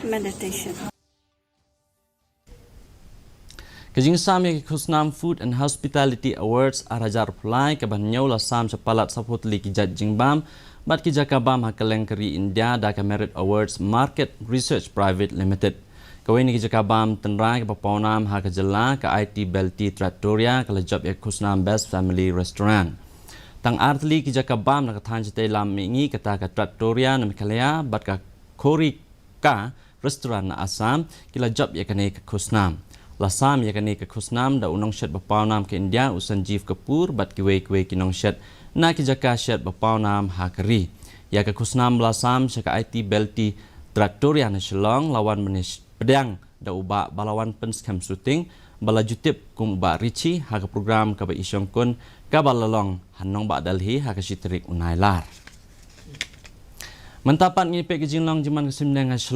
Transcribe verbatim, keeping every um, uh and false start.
Meditation. Ka jingsam ïa ka khusnam Food and Hospitality Awards ar hajar arphew lai kaba hynñiew la sam shaphang palat saphew tylli ki jait jingbam bad ki jaka bam ha kylleng ka ri India da ka Merit Awards Market Research Private Limited. Kawei na ki jaka bam tynrai kaba pawnam ha ka jylla ka I T Belty Trattoria ka la jop ïa ka khusnam Best Family Restaurant. Tang ar tylli ki jaka bam na ka thaiñ shatei lam mihngi kata ka Trattoria na Meghalaya bad ka Khori Ka Restaurant na Assam ki la jop ïa kane ka khusnam. La sam ïa kane ka khusnam da u nongshet ba pawnam ka India u Sanjeev Kapoor bad kiwei kiwei ki nongshet na ki jaka shet ba pawnam ha ka ri. Ïa ka khusnam ba la sam sha ka I T Belty Trattoria na Shillong la wan mynne pdiang da u bah ba la wan pynskhem shooting ba la ju tip kum u bah Richie ha ka program kaba i shongkun kaba la long ha nongbah Delhi ha ka shi tarik u Nailar. Mynta pat ngin peit ka jinglong jingman ka sim neng ha Shillong.